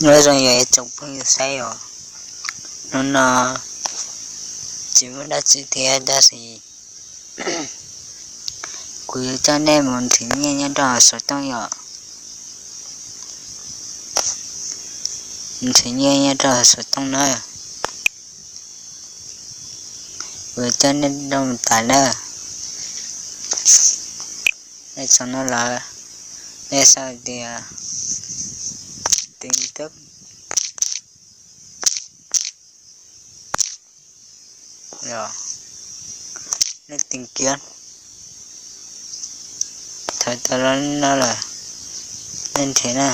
Nyob zoo yog ib tsoom phooj ywg saib os, hnub no tsis muaj dab tsi thiab tab sis kuv yuav coj nej mus nrhiav nyiaj nyob rau hauv xov tooj yom. Nrhiav nyiaj nyob rau hauv xov tooj na. Kuv yuav coj nej rau mus tag na. Nej txog no lawm, nej sau tias tìm kiếm, nej tìm kiếm, thaum tawm los li no lawm, nej nrhiav na.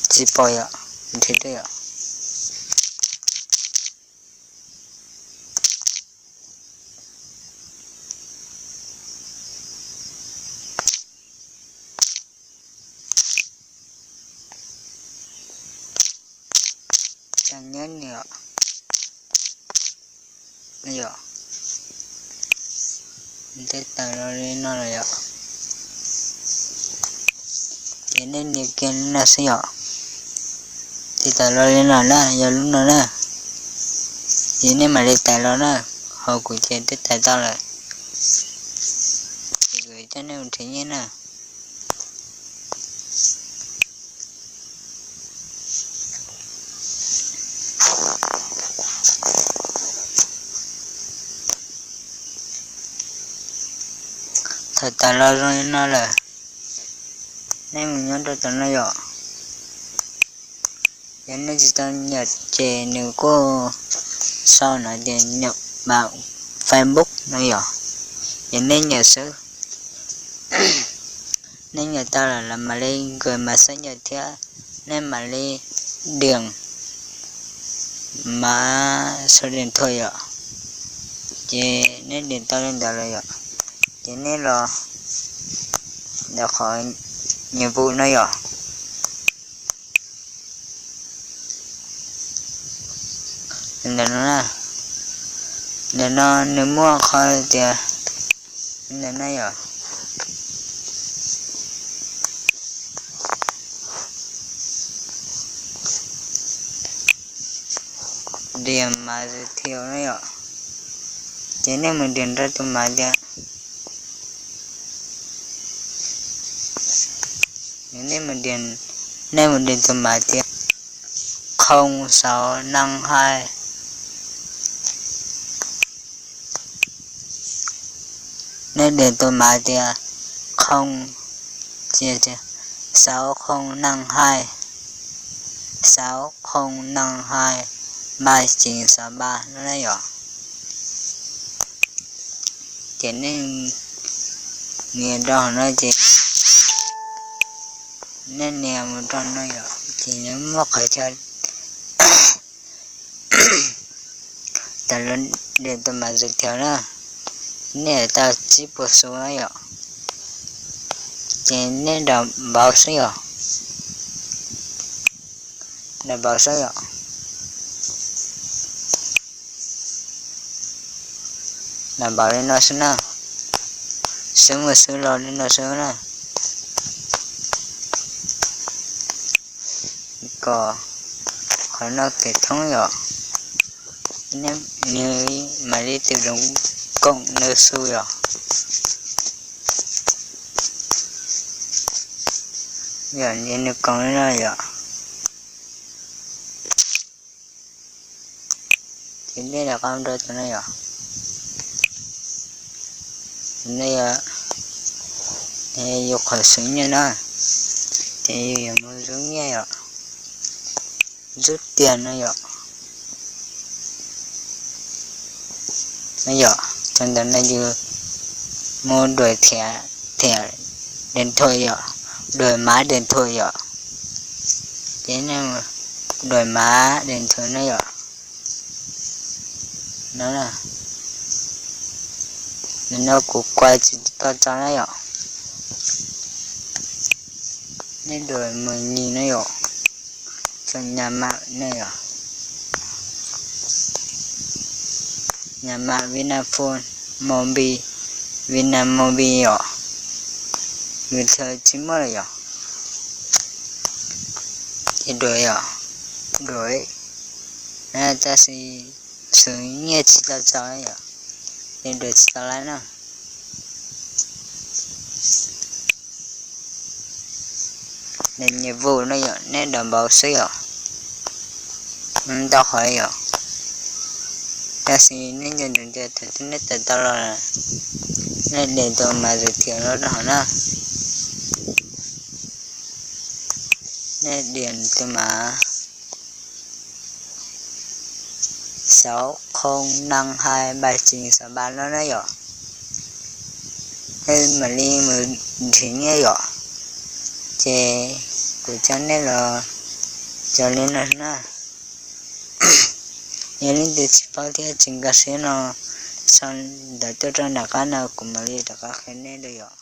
Tsis pom yom, nrhiav dua yom. Tsis nyob ni yom. Yom, nws tawm los li no lawm yom. Ces nej nias kiag li no xwb yom. Ces tawm los li no na, yog lub no na. Ces nej mam li tawm los na, ho kuv ces twb tawm tau lawm. Ces kuv coj nej mus nrhiav nyiaj na. Thaum tawm los zoo li no lawm, nej mus nyob rau tom no yom. Yog nej tsis tau nyiam ces nws kuj sau no tias nhập vào Facebook no yom. Ces nej nyiam xwb. Nej nyiam tau lawm los mam li gửi mã xác nhận thiab nej mam li điền mã số điện thoại yom. Ces nej điền tau li ntawd lawm yom, ces nej los ntawm qhov nhiệm vụ no yom. Ntawm no na, ntawm no nws muaj qhov tias ntawm no yom. Điền mã giới thiệu no yom. Ces nej mus điền rau tus mã tias, nej mus điền, nej mus điền tus mã tias không sáu năm hai. Neb điền tus mã tias không, sáu không năm hai, sáu không năm hai ba chín sáu ba no na yom. Ces nej nias rau hauv no ces nej nias mus rau no yom, ces nws muaj qhov chaw tawm los điền tus mã giới thiệu na, nej tau tsib puas xu na yom. Ces nej đọc vào xwb yom. Đọc vào xwb yom. Đọc vào li no xwb na. Xwb mus xwb los li no xwb na. Kom qhov no kev thoob yom. Nws mam li tự động cộng nws xu yom. Yom, nws cộng li no yom. Ces nej rov qab rau tus no yom. Tus no yog yus qhov xwv nyiaj na, ces yus yuav mus rub nyiaj yom, rub tiền no yom. No yom, cov ntawm no yus mus đổi thẻ, thẻ điện thoại yom, đổi mã điện thoại yom. Ces nej mus đổi mã điện thoại no yom. No, no kuv quay tsis tau tso na yom. Nej đổi mười nghìn no yom. Cho nhà mạng no yom. Nhà mạng Vinaphone, Mobi, Vinamobi yom. Nws tsis muaj lawm yom. Ces dua yom, dua, tab sis xws nyiaj tsis tau txaus yom, ces dua tsis tau lawm na. Nyiam vus no yom, nej dua npaum xwb yom, ntau qhov yom. Tab sis nej nco ntsoov tias thaum twg nej tawm tau los, nej diam tus mas zws thiam los rau hauv na. Nej diam tus mas sáu không năm hai ba chín sáu ba no na yom. Nej mam li mus nrhiav nyiaj yom. Ces kuv coj nej los cov li no na. Yog leej twg tsis paub thiab tsis nkag siab no, sau ntawv tuaj rau nram qab no kuv mam li rov qab qhia nej dua yom.